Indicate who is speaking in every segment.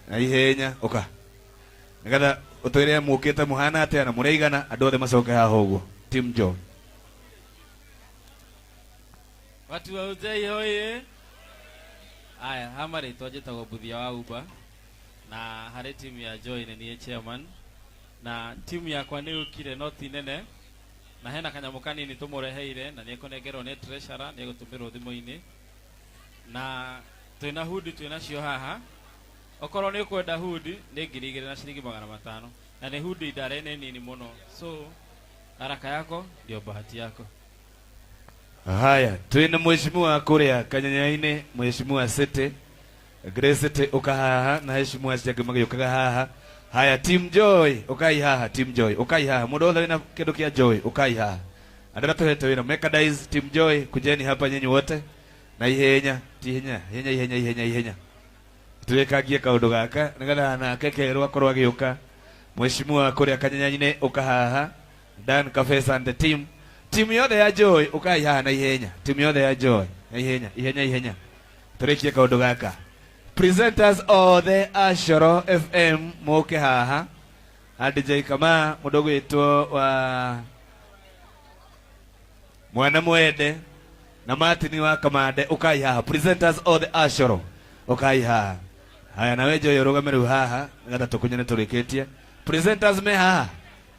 Speaker 1: Na ihenya ũka nĩgetha ũtwĩre mũkĩte mũhana atĩa na mũrĩigana andũ othe macoke haha ũguo. Team Joy.
Speaker 2: Watu wa Ujei hoye. Aya, hama rĩtwa njĩtagwo Mbuthia wa Uba na harĩ timu ya Joy nĩ niĩ chairman na timu yakwa nĩ yũkire no ti nene na hena kanyamũ kanini tũmũreheire na nĩ ekũnengerwo nĩ treasurer nĩ egũtũmĩrwo thimũ-inĩ na twĩna hundi twĩnacio haha okorwo nĩ ũkwenda hundi nĩ 2500 na nĩ hundi ndare nĩ nini mũno so haraka yako ndio bahati yako.
Speaker 1: Haya, twina mheshimiwa kuria Kanyanya-inĩ, mheshimiwa City Grace City ũka haha na heshimiwa acio angĩ magĩũkaga haha. Haya, Team Joy ũkai haha, Team Joy ũkai haha, mũndũ wothe wĩna kĩndũ kĩa Joy ũkai haha. Andũ arĩa tũhete wĩra mechanize Team Joy, kujeni hapa nyinyi wote na ihenya, ti ihenya, ihenya, ihenya, ihenya, ihenya. Tũrĩkangie kaũndũ gaka nĩgetha nake kerwo akorwo agĩũka. Mheshimiwa kuria Kanyanya-inĩ ũka haha, Dan Kafesa and the team. Timu yothe ya Joy ũkai haha na ihenya. Timu yothe ya Joy na ihenya, ihenya, ihenya. Tũrĩkie kaũndũ gaka. Presenters othe a Coro FM mũke haha. Na DJ Kama mũndũ ũgwĩtwo wa Mwana Mwende na Martin wa Kamande ũkai haha. Presenters othe a Coro ũkai haha. Haya, nawe Joy ũrũgame rĩu haha nĩgetha tũkunye nĩ tũrĩkĩtie. Presenters me haha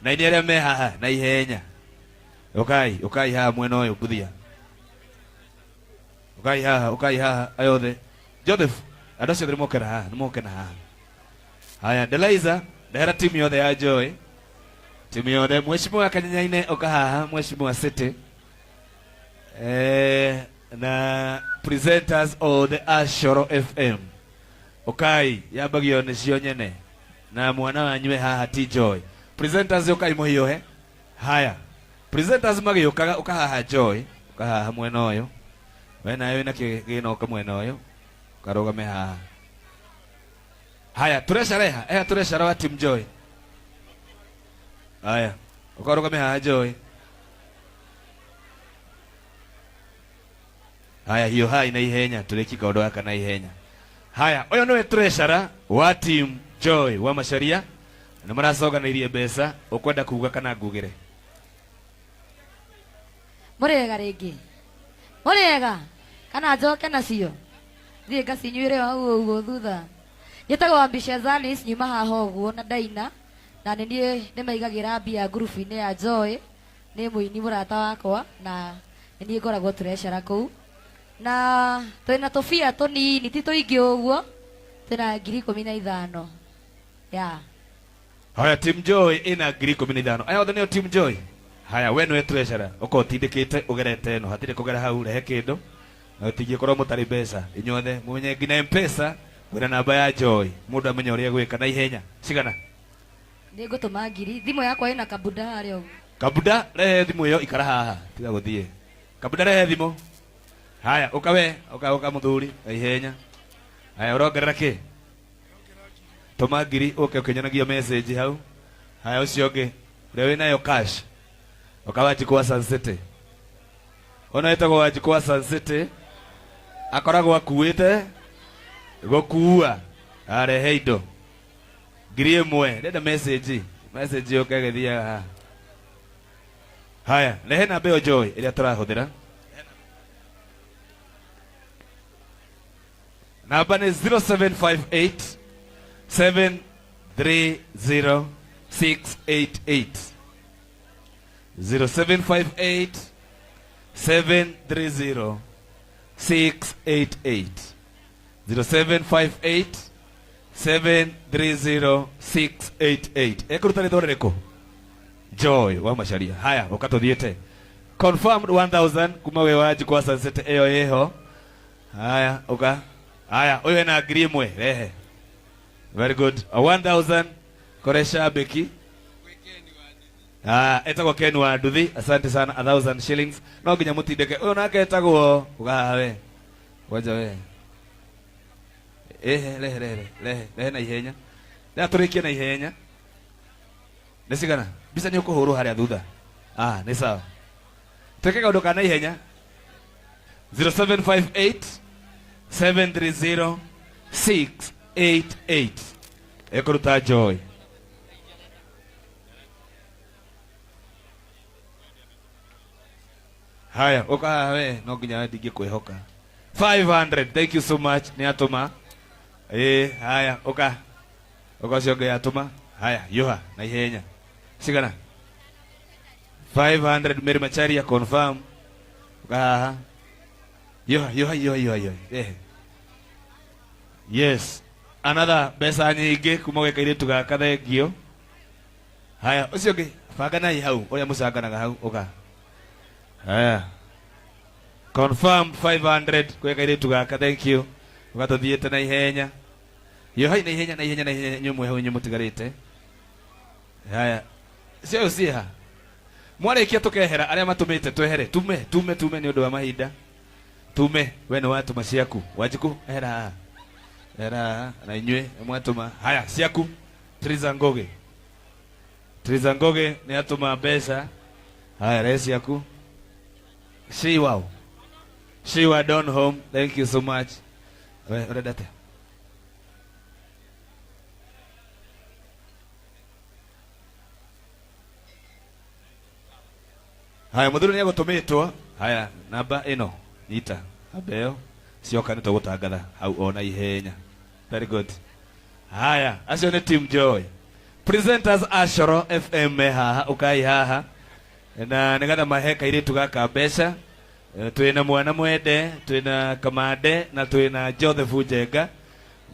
Speaker 1: na ini arĩa me haha na ihenya. Ũkai, ũkai haha mwena ũyũ Mbuthia. Ũkai haha, ũkai haha aya othe. Joseph, andũ acio othe nĩmoke na haha, nĩmoke na haha. Haya, Deliza, ndehera timu yothe ya Joy. Timu yothe, mheshimiwa Kanyanya-inĩ ũka haha, mheshimiwa City. Na presenters othe a Coro FM. Ũkai, yambagio nĩcio nyene. Na mwana wanyu e haha ti Joy. Presenters ũkai mũhiũhe. Haya. Presenters magĩũkaga ũka haha Joy, ũka haha mwena ũyũ. We nawe wĩna kĩgĩna ũka mwena ũyũ. Ũkarũgame haha. Haya, treasurer eha, eha treasurer wa Team Joy. Haya, ũkarũgame haha Joy. Haya, hiũhai na ihenya, tũrĩkie kaũndũ gaka na ihenya. Haya, ũyũ nĩwe treasurer wa Team Joy wa Macharia. Nĩ maracoganĩirie mbeca, ũkwenda kuga kana ngugĩre?
Speaker 3: Mũrĩega rĩngĩ? Mũrĩega? Kana njoke nacio? Thiĩ ngacinyuĩre o hau ũguo thutha. Njĩtagwo Ambitious Alice, nyuma haha ũguo na ndaina, na nĩ niĩ ndĩmaigagĩra mbia ngurubu-inĩ ya Joy, nĩ mũini mũrata wakwa, na nĩ niĩ ngoragwo treasurer kũu. Na twĩna tũbia tũnini, ti tũingĩ ũguo, twĩna 15,000. Yeah.
Speaker 1: Haya, Team Joy ina 15,000. Aya othe nĩo Team Joy. Haya, we nĩwe treasurer, ũkorwo ũtindĩkĩte ũgerete ĩno, hatirĩ kũgera hau, rehe kĩndũ. Na ũtingĩkorwo mũtarĩ mbeca inyuothe, mũmenye nginya M-Pesa mwĩna namba ya Joy, mũndũ amenye ũrĩa egwĩka na ihenya. Cigana?
Speaker 3: Nĩ ngũtũma ngiri. Thimũ yakwa ĩna kabuda harĩa ũguo.
Speaker 1: Kabuda, rehe thimũ ĩyo, ikara haha, tiga gũthiĩ. Kabuda, rehe thimũ. Haya, ũka we, ũka, ũka mũthuri, na ihenya. Haya, ũrongerera kĩ? Tũma ngiri ũke ũkĩnyonagia message hau. Haya, ũcio ũngĩ, ũrĩa wĩnayo cash. Ũka Wanjikũ wa Sun City. Ona wĩtagwo Wanjikũ wa Sun City, akoragwo akuĩte gũkua, arehe indo. 1000, ndenda message, message yũke ĩgĩthiaga haha. Haya, rehe namba ĩyo Joy ĩrĩa tũrahũthĩra. Namba nĩ 0758 730 688. 0758 730 688. 0758 730 688. Ekũruta rĩtwa rĩrĩkũ? Joy wa Macharia. Haya, ũka tũthiĩte. Confirmed 1000 kuma wĩ wa Njikwa Sunset ĩyo ĩho. Haya, ũka. Haya, ũyũ ena 1000, rehe. Very good. A 1000 kore shabiki. Ah, etagwo Ken wa Nduthi. Asante sana, 1000 shillings. No nginya mũtindĩke. Ũyũ nake etagwo ũgaha we. Ngoja we. Ehe, rehe, rehe, rehe, rehe na ihenya. Rĩa tũrĩkie na ihenya. Nĩ cigana? Mbica nĩ ũkũhũrwo harĩa thutha. Ah, nĩ sawa. Twĩke kaũndũ ka na ihenya. 0758 730 688. Ekuruta Joy. Haya, uka we no nginya ndingĩkwĩhoka. 500, thank you so much nĩ atũma. Haya, uka. Uka ũcio ũngĩ atũma. Haya, yoha na ihenya. Cigana? 500 Mary Macharia confirm. Uka haha. Yoha, yoha, yoha, yoha, yoha. Yes. Another mbeca nyingĩ kuma gwĩ kairĩtu gaka thengio. Haya, ũcio ũngĩ banganai hau ũrĩa mũcanganaga hau ũka. Haya. Confirm 500 gwĩ kairĩtu gaka, thank you. Ũgatũthiĩte na ihenya. Yohai na ihenya na ihenya na ihenya inyuĩ mwĩ hau inyuĩ mũtigarĩte. Haya. Cio ciĩha. Mwarĩkia tũkehera arĩa matũmĩte twehere. Tume, tume, tume nĩ ũndũ wa mahinda. Tume, we nĩ watũma ciaku. Wanjikũ, ehera haha. Ehera haha na inyuĩ mwatũma. Haya, ciaku. Triza Ngoge. Triza Ngoge nĩ atũma mbeca. Haya, rehe ciaku. She wow. She wa Don Home. Thank you so much. We, ũrenda atĩa? Haya, mũthuri nĩ egũtũmĩtwo. Haya, namba ĩno nyita. Namba ĩyo cioka nĩ tũgũtangatha hau ona ihenya. Very good. Haya, acio nĩ Team Joy. Presenters a Coro FM me haha, ũkai haha. Na nĩgetha mahe kairĩtu gaka mbeca. Twĩna mwana mwende, twĩna Kamande na twĩna Joseph Njenga.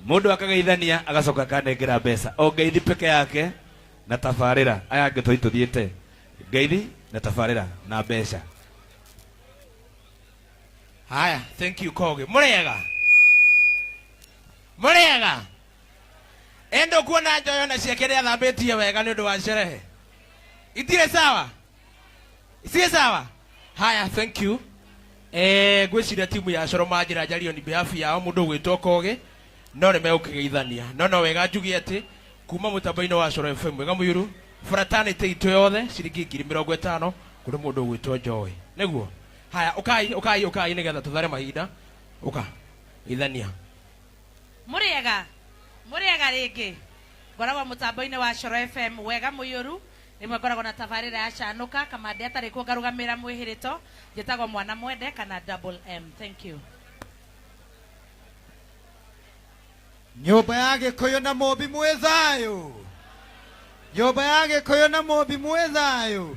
Speaker 1: Mũndũ akageithania agacoka akanengera mbeca. O ngeithi peke yake na tabarĩra. Aya angĩ tũi tũthiĩte. Ngeithi na tabarĩra na mbeca.
Speaker 4: Haya, thank you Kogi. Mũrĩega. Mũrĩega. Endo kuona njoyo na ciake nĩ athambĩtie wega nĩ ũndũ wa sherehe. Itirĩ sawa? Itirĩ sawa? Haya, thank you. Ngwĩciria timu ya Coro manjĩra njarie on behalf yao mũndũ ũgwĩtwo Kogi no nĩ megũkĩgeithania. No no wega njuge atĩ kuma mũtambo-inĩ wa Coro FM wega mũiyũru fraternity itũ yothe ciringi 50,000 kũrĩ mũndũ ũgwĩtwo Joy. Nĩguo? Haya, ũkai, ũkai, ũkai nĩgetha tũthare mahinda. Ũka. Geithania.
Speaker 5: Mũrĩega. Mũrĩega rĩngĩ. Ngoragwo mũtambo-inĩ wa Coro FM wega mũiyũru. Rĩmwe ngoragwo na tabarĩra ya Canũka, Kamande atarĩ kuo ngarũgamĩra mwĩhĩrĩto. Njĩtagwo Mwana Mwende kana Double M. Thank you.
Speaker 6: Nyũmba ya Gĩkũyũ na Mũmbi mwĩ thayũ. Nyũmba ya Gĩkũyũ na Mũmbi mwĩ thayũ.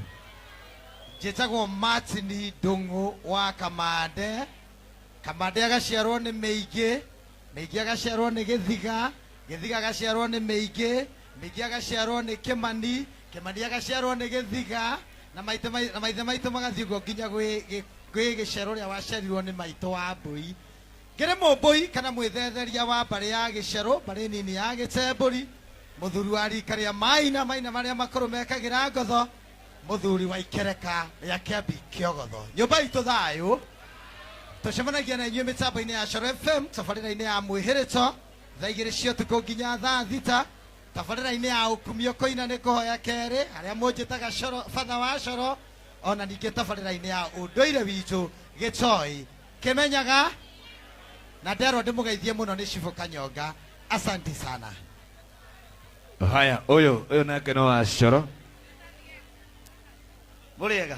Speaker 6: Njĩtagwo Martin Ndung'u wa Kamande. Kamande agaciarwo nĩ Mĩingĩ, Mĩingĩ agaciarwo nĩ Gĩthiga, Gĩthiga agaciarwo nĩ Mĩingĩ, Mĩingĩ agaciarwo nĩ Kĩmani, Kĩmani agaciarwo nĩ Gĩthiga, na maithe na maithe maitũ magathiĩ ũguo nginya gwĩ gĩcero ũrĩa waciarirwo nĩ maitũ wa mbũi. Ngĩrĩ mũmbũi kana mwĩthetheria wa mbarĩ ya gĩcerũ, mbarĩ nini ya gĩtembũri, mũthuri wa rika rĩa maina, maina marĩa makũrũ mekagĩra ngotho, mũthuri wa ikereka rĩa Kĩambi Kĩogotho. Nyũmba itũ thayũ. Tũcemanagia na inyuĩ mĩtambo-inĩ ya Coro FM, tabarĩra-inĩ ya mwĩhĩrĩto, thaa igĩrĩ cia ũtukũ nginya thaa thita, tabarĩra-inĩ ya ũkumio kũina nĩ kũhoya kerĩ, harĩa mũnjĩtaga Coro, batha wa Coro, ona ningĩ tabarĩra-inĩ ya ũndũire witũ gĩtoi kĩmenyaga na nderwo ndĩmũgeithie mũno nĩ Cibũ Kanyonga. Asante sana.
Speaker 1: Haya, ũyũ ũyũ nake no wa Coro.
Speaker 7: Mũrĩega.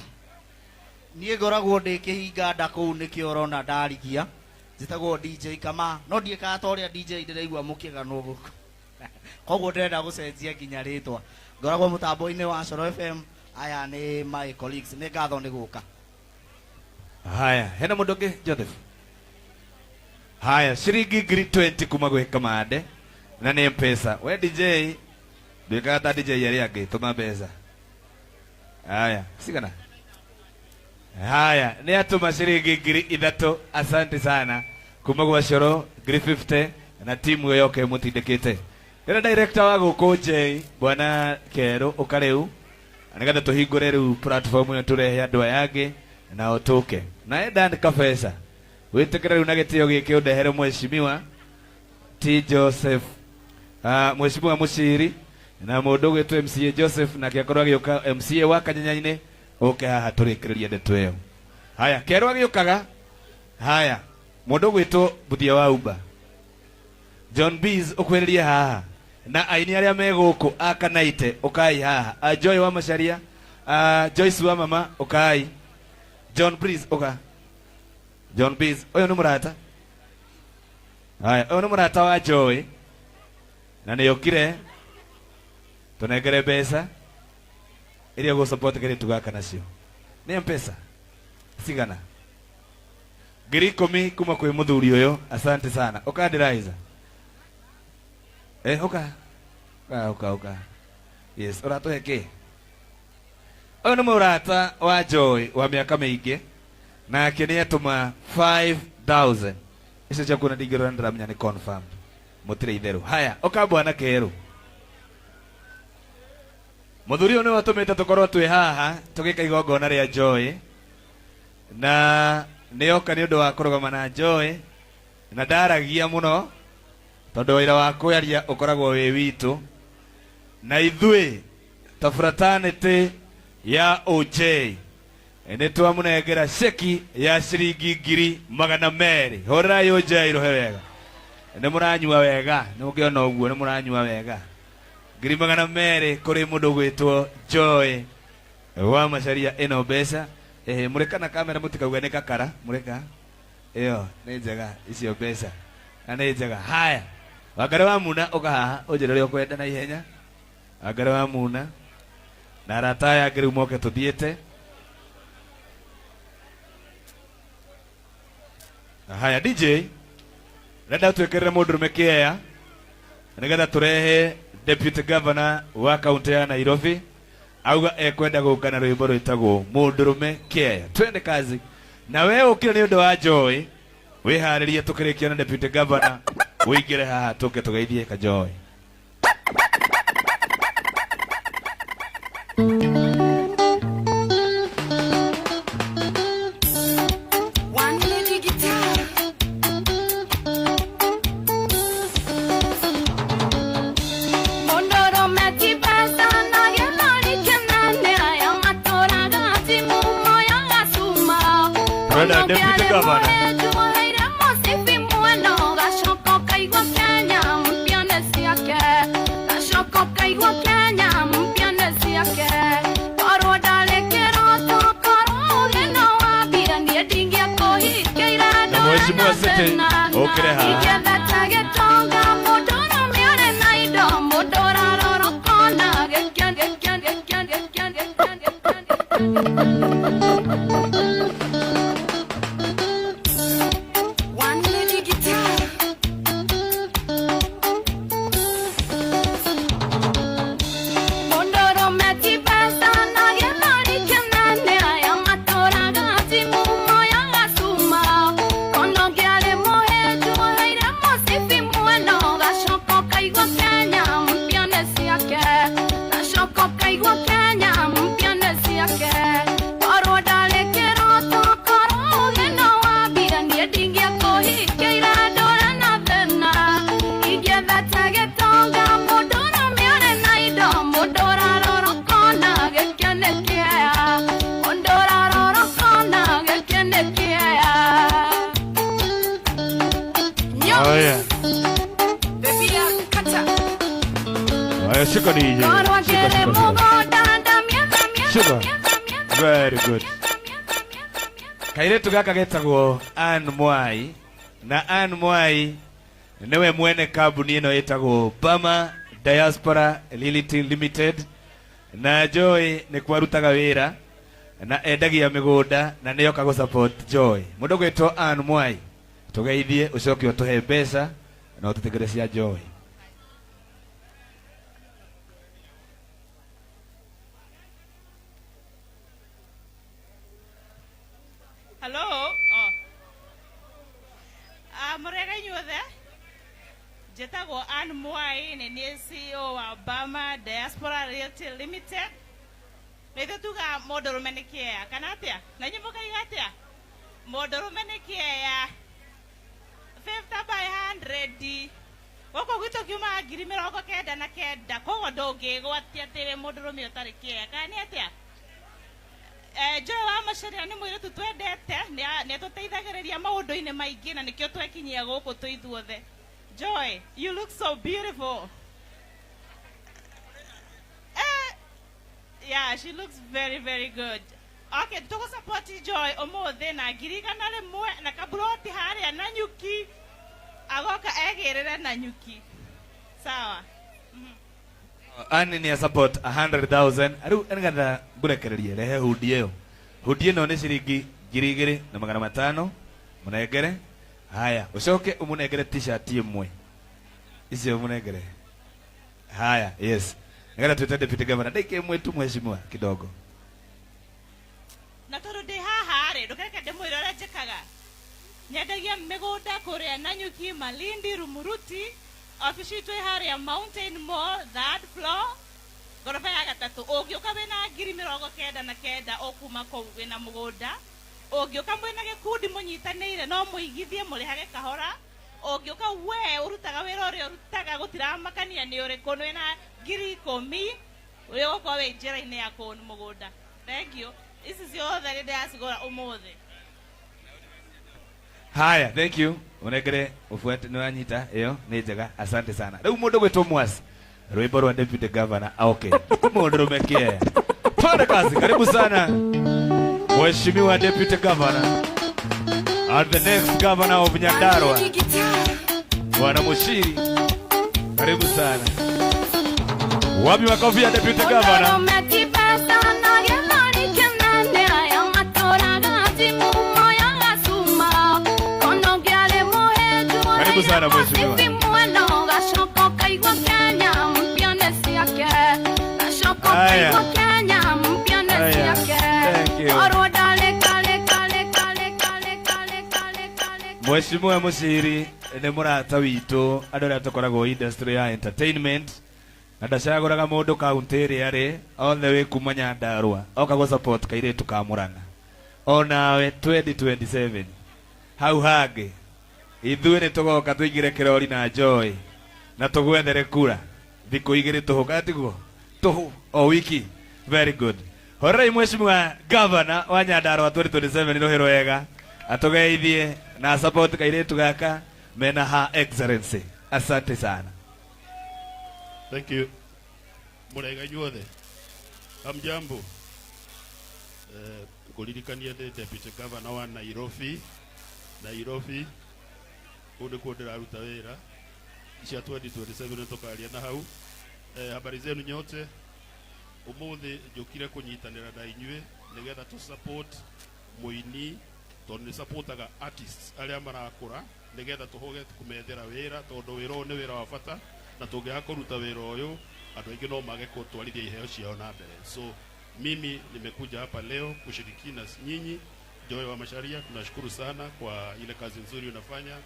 Speaker 7: Niĩ ngoragwo ndĩ kĩhinga nda kũu nĩkĩo ũrona ndarigia. Njĩtagwo DJ Kama, no ndiĩkaga ta ũrĩa DJ ndĩraigua mũkĩganwo gũkũ. Koguo ndĩrenda gũcenjia nginya rĩtwa. Ngoragwo mũtambo-inĩ wa Coro FM. Aya nĩ my colleagues, nĩ ngatho nĩ gũka.
Speaker 1: Haya, hena mũndũ ũngĩ Joseph? Haya, ciringi 20,000 kuma gwĩ Kamande na nĩ M-Pesa. We DJ, ndwĩkaga ta DJ arĩa angĩ, tũma mbeca. Haya, cigana? Haya, nĩ atũma ciringi 3,000. Asante sana. Kuma gwa Coro 50,000 na timu ĩyo yoke ĩmũtindĩkĩte. Rĩrĩa director wa gũkũ J, Bwana Kerũ, ũka rĩu. Nĩgetha tũhingũre rĩu platform ĩno tũrehe andũ aya angĩ nao tũke. Na enda andĩka beca. Wĩtĩkĩre rĩu na gĩtĩo gĩkĩ ũndehere mheshimiwa T Joseph. Mheshimiwa Mũciri na mũndũ ũgwĩtwo MCA Joseph nake akorwo agĩũka MCA wa Kanyanya-inĩ ũke haha tũrĩkĩrĩrie ndeto ĩyo. Haya, Kerũ agĩũkaga. Haya, mũndũ ũgwĩtwo Buthia wa Uba. John Bees ũkwĩrĩrie haha. Na aini arĩa me gũkũ a Kanaite ũkai haha. A Joy wa Macharia, a Joyce wa mama ũkai. John Breeze ũka. John Breeze, ũyũ nĩ mũrata. Haya, ũyũ nĩ mũrata wa Joy. Na nĩ okire tũnengere mbeca iria ũgũ support kairĩtu gaka nacio. Nĩ M-Pesa cigana? 10,000 kuma kwĩ mũthuri ũyũ. Asante sana. Ũkandĩraiza. Eh, ũka. Ũka, ũka, ũka. Yes, ũratũhe kĩ? Ũyũ nĩ mũrata wa Joy wa mĩaka mĩingĩ. Nake nĩ atũma 5,000. Icio cia kuona ndingĩrora ndĩramenya nĩ confirmed. Mũtirĩ itherũ. Haya, ũka bwana Kerũ. Mũthuri ũyũ nĩwe ũtũmĩte tũkorwo twĩ haha tũgĩka igongona rĩa Joy. Na nĩoka nĩ ũndũ wa kũrũgama na Joy. Na ndaragia mũno tondũ wĩra wa kwaria ũkoragwo wĩ witũ. Na ithuĩ ta fraternity ya OJ nĩ twamũnengera ceki ya ciringi 200,000. Hũrĩrai OJ rũhe wega. Nĩ mũranyua wega, nĩ mũkĩona ũguo nĩ mũranyua wega. 200,000 kũrĩ mũndũ ũgwĩtwo Joy wa Macharia ĩno mbeca. Mũrĩka na kamera mũtikauge nĩ kakara, mũrĩka. Ĩyo nĩ njega icio mbeca. Na nĩ njega. Haya. Wangari wa Muna ũka haha ũnjĩre ũrĩa ũkwenda na ihenya. Wangari wa Muna na arata aya angĩ rĩu moke tũthiĩte. Haya DJ, renda twĩkĩrĩre mũndũrũme kĩea nĩgetha tũrehe deputy governor wa kaunti ya Nairobi auga ekwenda gũka na rwĩmbo rwĩtagwo mũndũrũme kĩea. Twende kazi. Na we ũkire nĩ ũndũ wa Joy, wĩharĩrie tũkĩrĩkia na deputy governor ũingĩre haha tũke tũgeithie ka Joy.
Speaker 8: One lady guitar. Mũndũrũme ti mbeca na gĩthũri kĩnene aya matũraga timu moyaga cuma.
Speaker 1: Brother Deputy Governor.
Speaker 8: Njuoheire mũcibi mwena ũgacoka ũkaigua Kenya mpya nĩ ciake. Gacoka ũkaigua Kenya mpya nĩ ciake. Korwo ndarĩ kĩroto, korwo ũgĩ no wambia, niĩ ndingĩakũhikĩire
Speaker 1: Na Mheshimiwa City, ũkĩre haha.
Speaker 8: Ingĩendete gĩtonga mũndũrũme ũrĩ na indo mũndũ ũrarora ũkona gĩkĩa gĩkĩa gĩkĩa gĩkĩa gĩkĩa gĩkĩa. One lady guitar. Mũndũrũme ti mbeca na gĩthũri kĩnene aya matũraga timu moyaga cuma. Kono ngĩarĩ mũhĩnju oheire mũcibi mwena ũgacoka ũkaigua Kenya mpya nĩ ciake. Gacoka ũkaigua Kenya mpya nĩ ciake. Korwo ndarĩ kĩroto, korwo ũgĩ no wambia, niĩ ndingĩakũhikĩire ndũre na thĩna. Ingĩendete gĩtonga mũndũrũme ũrĩ na indo mũndũ ũrarora ũkona gĩkĩ nĩ kĩea. Mũndũ ũrarora ũkona gĩkĩ nĩ kĩea.
Speaker 1: Haya. Haya, shika DJ.
Speaker 8: Korwo
Speaker 1: Shika,
Speaker 8: ngĩrĩ
Speaker 1: shika, shika.
Speaker 8: mũgũnda ndamietha mietha
Speaker 1: Shika.
Speaker 8: mietha mietha
Speaker 1: Very good. Kairĩtu gaka getagwo Ann Mwai na Ann Mwai nĩwe mwene kambuni ĩno ĩtagwo Bama Diaspora Realty Limited na Joy nĩ kwarutaga wĩra na endagia mĩgũnda na nĩoka gũ support Joy. Mũndũ gwĩtwo Ann Mwai tũgeithie ũcoke ũtũhe mbeca na ũtũtigĩre cia Joy.
Speaker 9: Hello. Oh. Mũrĩega inyuothe. Njĩtagwo Ann Mwai, nĩ niĩ CEO wa Bama Diaspora Realty Limited. Na ithuĩ tugaga mũndũrũme nĩ kĩea, kana atĩa? Na inyuĩ mũkaiga atĩa? Mũndũrũme nĩ kĩea. 50 by 100. Gũkũ gwitũ kiumaga 99,000, koguo ndũngĩgwatia atĩ wĩ mũndũrũme ũtarĩ kĩea, kana nĩ atĩa? Joy wa Macharia nĩ mũirĩtu twendete, nĩ atũteithagĩrĩria maũndũ-inĩ maingĩ na nĩkĩo twekinyia gũkũ twĩ ithuothe. Joy, you look so beautiful. Yeah, she looks very very good. Okay, tuko support Joy umuthi na 100,000 na kaburoti haria na nyuki. Agoka egirire na nyuki. Sawa.
Speaker 1: Ani ni support 100,000. Riu nĩgetha ngũrekererie rehe hudi ĩyo. Hudi ĩno nĩ ciringi 2,500 mũnengere. Haya, ucoke ũmũnengere t-shirt ĩmwe. Icio ũmũnengere. Haya, yes. Nĩgetha twĩte deputy governor. Ndagĩka ĩmwe tu mheshimiwa kidogo.
Speaker 9: Na tondu ndi haha rĩ, ndũkareke ndĩmwĩre ũrĩa njĩkaga. Nyendagia mĩgũnda kũrĩa Nanyuki, Malindi, Rumuruti. Ofici itũ ĩ harĩa Mountain Mall, third floor, ngoroba ya gatatũ. Ũngĩũka wĩna 99,000 ũkuma kũu wĩna mũgũnda. Ũngĩũka mwĩna gĩkundi mũnyitanĩire no mũigithie mũrĩhage kahora. Ũngĩũka we ũrutaga wĩra ũrĩa ũrutaga gũtiramakania nĩ ũrĩkũ, wĩna 10,000 ũrĩa ũgũkorwo wĩ njĩra-inĩ ya kũũni mũgũnda. Thank you. Ici ciothe nĩ ndĩracigũra ũmũthĩ.
Speaker 1: Haya, thank you. Unengere ufuate ni wanyita iyo ni njega. Asante sana. Riu mundu gwitwo Mwasi. Rwimbo rwa deputy governor. Okay. Mundu rumekie. Twende kazi. Karibu sana Mheshimiwa Deputy Governor and the next governor of Nyandarua, Bwana Mushiri. Karibu sana. Wapi makofi ya Deputy Governor? Karibu sana mheshimiwa. Haya. Haya. Thank you. Mheshimiwa Mushiri nĩ mũrata witũ, andũ arĩa tũkoragwo industry ya entertainment, na ndacagũraga mũndũ kaunti ĩrĩa arĩ, othe wĩ kuma Nyandarua oka gũ support kairĩtu ka Murang'a. Onawe 2027 hau hangĩ ithuĩ nĩ tũgoka tũingĩre kĩrori na Joy na tũgwethere kura thikũ igĩrĩ tũhũ, kana tiguo? Tũhũ o wiki. Very good. Horerai Mheshimiwa Governor wa Nyandarua 2027 rũhĩ rwega atũgeithie na support kairĩtu gaka mena Her Excellency. Asante sana.
Speaker 10: Thank you. Mũrega inyuothe. Hamjambo. Ngũririkanie ndĩ Deputy Governor wa Nairobi. Nairobi kũu nĩkuo ndĩraruta wĩra. Cia 2027 nĩtũkaria na hau. Habari zenu nyote. Ũmũthĩ njũkire kũnyitanĩra na inyuĩ nĩgetha tũ support mũini, tondũ nĩ supportaga artists arĩa marakũra nĩgetha tũhoge kũmethera wĩra, tondũ wĩra ũyũ nĩ wĩra wa bata na tũngĩaga kũruta wĩra ũyũ andũ aingĩ no mage kũtwarithia iheo ciao na mbere. So mimi nimekuja hapa leo kushiriki na nyinyi. Joy wa Macharia, tunashukuru sana kwa ile kazi nzuri unafanya,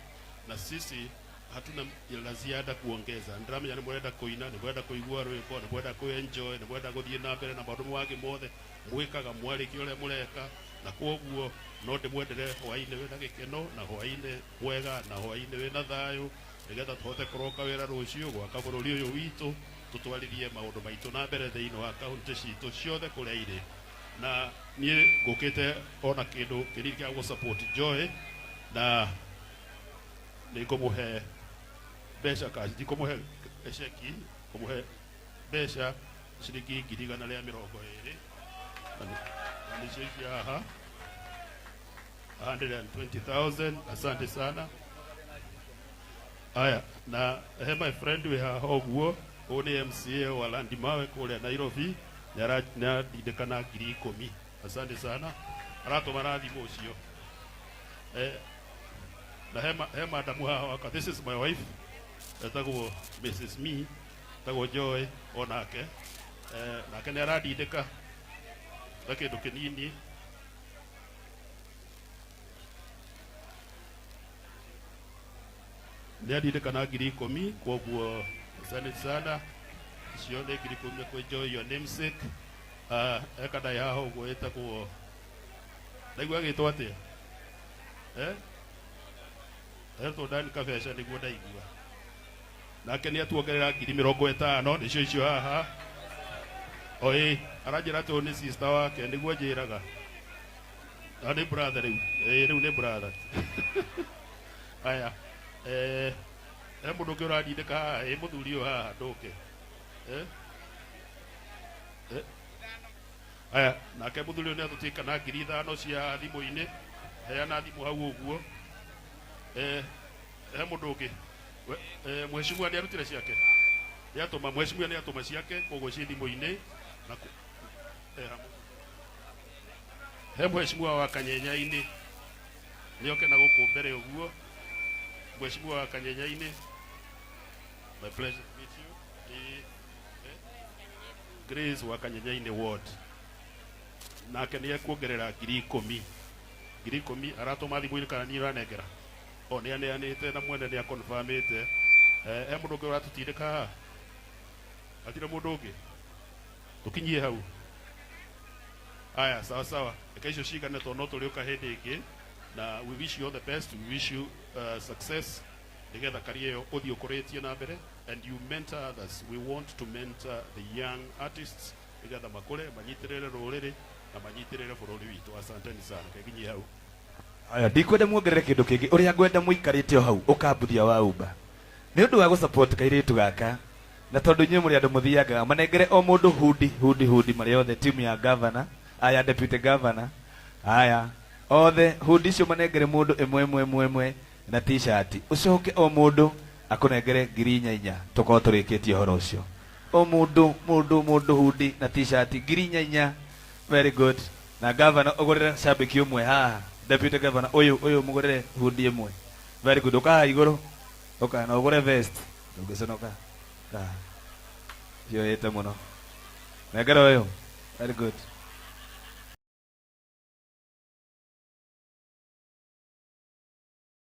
Speaker 10: na sisi hatuna la ziada kuongeza. Ndramenya nĩ mũrenda kũina, nĩ mũrenda kũigua rwĩmbo, nĩ mũrenda kũ-enjoy, nĩ mũrenda gũthiĩ na mbere na maũndũ mangĩ mothe mwĩkaga mwarĩkia ũrĩa mũreka, na kwoguo no ndĩmwendere hwaĩ-inĩ wĩna gĩkeno na hwaĩ-inĩ mwega na hwaĩ-inĩ wĩna thayũ, nĩgetha tũhote kũroka wĩra rũciũ gwaka bũrũri ũyũ witũ, tũtwarithie maũndũ maitũ na mbere thĩinĩ wa kaunti citũ ciothe kũrĩa irĩ. Na niĩ ngũkĩte ona kĩndũ kĩnini gĩa gũ support Joy, na nĩngũmũhe mbeca cash, ndikũmũhe ceki, ngũmũhe mbeca ciringi 120,000, na nĩcio ici haha 120,000. Asante sana. Aya, na he my friend wĩ haha ũguo, ũyũ nĩ MCA wa Landimawe kũrĩa Nairobi, nĩarandindĩkana 10,000. Asante sana. Aratũma na thimũ ũcio. Na he madamu haha waka. This is my wife, etagwo Mrs. Me, etagwo Joy onake. Nake nĩ arandindĩka na kĩndũ kĩnini. Nĩ andindĩka na 10,000, kwoguo asante sana. Icio nĩ 10,000 kwĩ Joy your namesake. Eka ndai haha ũguo ĩtagwo, ndaigua agĩtwo atĩa? Etwo Dan Kabeca nĩguo ndaigua. Nake nĩ atuongerera 50,000, nĩcio icio haha. Oi, aranjĩra atĩ ũyũ nĩ sister wake, nĩguo njĩraga. Na nĩ brother rĩu. Rĩu nĩ brother. Aya, he mũndũ ũngĩ ũrandindĩka haha, ĩ mũthuri ũyũ haha ndũke. Aya, nake mũthuri ũyũ nĩ atũtika na 5,000 cia thimũ-inĩ. Heana thimũ hau ũguo. Eh, he mũndũ ũngĩ. Eh, mheshimiwa nĩ arutire ciake. Nĩ atũma, mheshimiwa nĩ atũma ciake koguo ciĩ thimũ-inĩ. Na eh, he mheshimiwa wa Kanyenya-inĩ. Nĩ oke na gũkũ mbere ũguo. Mheshimiwa wa Kanyenya-inĩ. My pleasure to meet you. Eh, eh, Grace wa Kanyenya-inĩ ward. Nake nĩ ekuongerera 10,000. 10,000 aratũma thimũ-inĩ kana niĩ ũranengera? O nĩ aneanĩte na mwene nĩ akonfamĩte. Eh, he mũndũ ũngĩ ũratũtindĩka haha? Hatirĩ mũndũ ũngĩ? Tũkinyie hau. Aya, sawa sawa. Reke icio cigane tondũ no tũrĩũka hĩndĩ ĩngĩ. Na we wish you all the best. We wish you success. Nĩgetha career ĩyo ũthiĩ ũkũrĩtie na mbere and you mentor others. We want to mentor the young artists nĩgetha makũre manyitĩrĩre rũrĩrĩ na manyitĩrĩre bũrũri witũ. Asanteni sana. Keginyie hau.
Speaker 1: Aya, ndikwenda muongerere kĩndũ kĩngĩ. Ũrĩa ngwenda mũikarĩte o hau ũkambuthia wa Uber. Nĩ ũndũ wa gũsupport kairĩtu gaka na tondũ inyuĩ mũrĩ andũ mũthiangaga manengere o mũndũ hundi hundi hundi marĩ othe timu ya governor aya deputy governor aya othe hundi icio manengere mũndũ ĩmwe ĩmwe ĩmwe ĩmwe na t-shirt ũcoke o mũndũ akũnengere 4,000 tũkorwo tũrĩkĩtie ũhoro ũcio. O mũndũ mũndũ mũndũ hundi na t-shirt 4,000. Very good. Na governor ũgũrĩre shabiki ũmwe haha, deputy governor ũyũ ũyũ mũgũrĩre hundi ĩmwe. Very good. Ũka haha igũrũ ũka na ũgũre vest ndũngĩconoka. Cioĩte mũno. Nengera ũyũ. Very good.